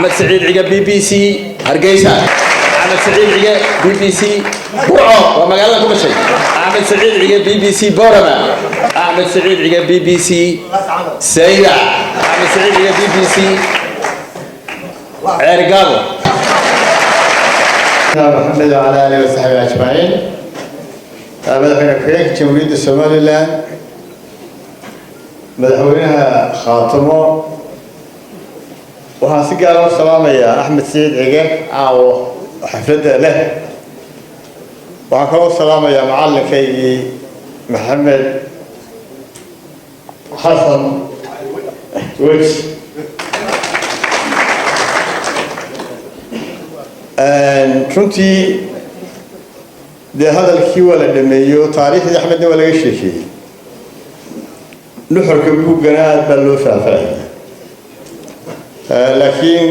Axmed Saciid Cige, BBC, Hargeysa. Axmed Saciid Cige, BBC, Burco, waa magaalada ku dhashay. Axmed Saciid Cige, BBC, Borama. Axmed Saciid Cige, BBC, Saylac. Axmed Saciid Cige, BBC, Ceergaabo. محمد وعلى آله وصحبه أجمعين. Madaxweyne ku-xigeenka Jamhuuriyadda Somaliland, madaxweynaha Khaatimo, waxaan si gaara u salaamayaa Axmed Siciid Cige, caawo xafladda leh. Waxaan kaloo u salaamayaa macallinkaygii Maxamed Xasan Weji. Runtii dee hadalkii waa la dhameeyo, taariikhdii Axmedna waa laga sheekeeyey, nuxurka buuggana aad baa loo faahfaahiyey, laakiin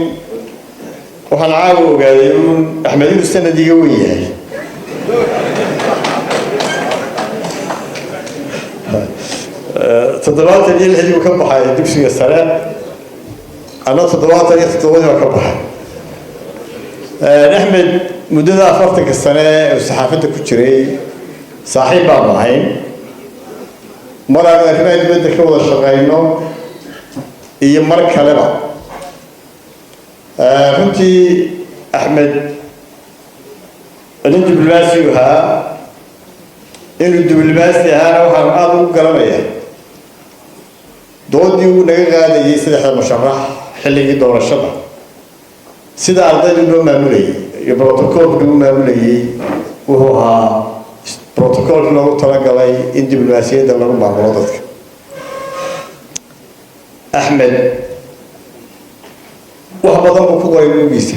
waxaan caawa ogaaday uun Axmed inuu sanad iga wen yahay. 76dii buu ka baxay dugsiga sare, ana 77dii baa ka baxay. Axmed muddada 40-ka sane ee uu saxaafadda ku jiray saaxiib baanu ahayn, mar aanu arrimaha dibadda ka wada shaqeyno iyo mar kaleba. Runtii Axmed nin diblomaasi ahaa. Inuu diblomaasi ahaana waxaanu aada ugu garanayaa doodii uu naga qaadayay saddexda musharax xilligii doorashada, sida ardaydu noo maamulayay iyo protocolka nagu maamulayay. Wuxuu ahaa protocolki loogu talagalay in diblomaasiyadda lagu maamulo dadka. Axmed wax badan buu ku qoray buugiisa,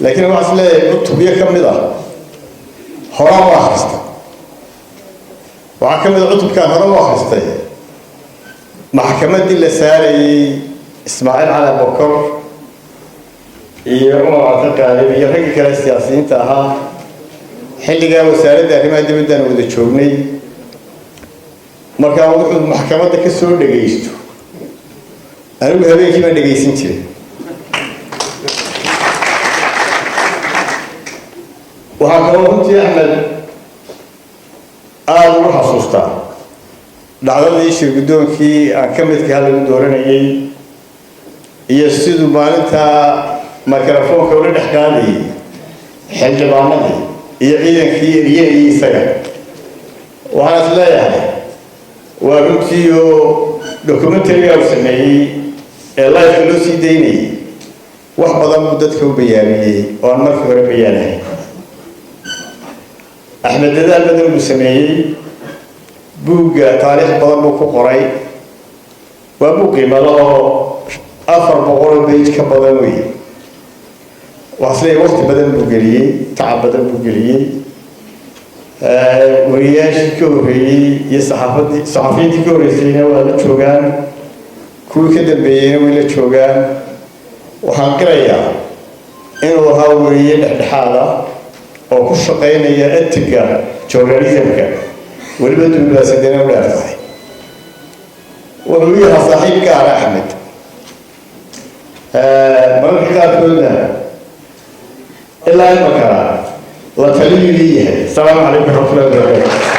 laakiin waxaa is leeyahay cutubyo ka mid ah horaan u akhristay. Waxaa ka mid a cutubkaan hore u akhristay maxkamaddii la saarayay Ismaaciil Cali Bokor iyo Cumar Carte Qaalib iyo raggii kale siyaasiyiinta ahaa. Xilligaa wasaaradda arrimaha dibaddan wada joognay. Markaa wuxuu maxkamadda ka soo dhagaysto anigu habeenkii baan dhagaysan jiray. Waxaa kaloo runtii Axmed aada ugu xasuustaa dhacdadii shir guddoonkii aan ka midka lagu dooranayay iyo siduu maalintaa microfoonka ula dhex qaadayay xildhibaanadii iyo ciidankii eryanayay isaga. Waxaan is leeyahay waa runtii oo documentary-ga uu sameeyey ee live-ka loo sii daynayay wax badan buu dadka u bayaamiyey oo aan markii hore bayaanahay. Axmed dadaal badan buu sameeyey, buugga taariikh badan buu ku qoray. Waa buug qiimalo oo 400 page ka badan wey. Waxaa is leeyahay waqti badan buu geliyey, tacab badan buu geliyey. Wariyaashii ka horreeyey iyo saxaafadii, saxafiyiintii ka horreysayna waa la joogaan, kuwii ka dambeeyeyna way la joogaan. Waxaan qirayaa inuu ahaa wariye dhexdhexaad ah oo ku shaqaynaya ethic-ga journalism-ka, weliba diblomaasiyadeena u dheer tahay. Wuxuu u yahaa saaxiib gaara Axmed, mararka qaarkoodna ilaa imakana la taliyuu ii yahay. Asalaamu calaykum waraxmatullahi wabarakaatu.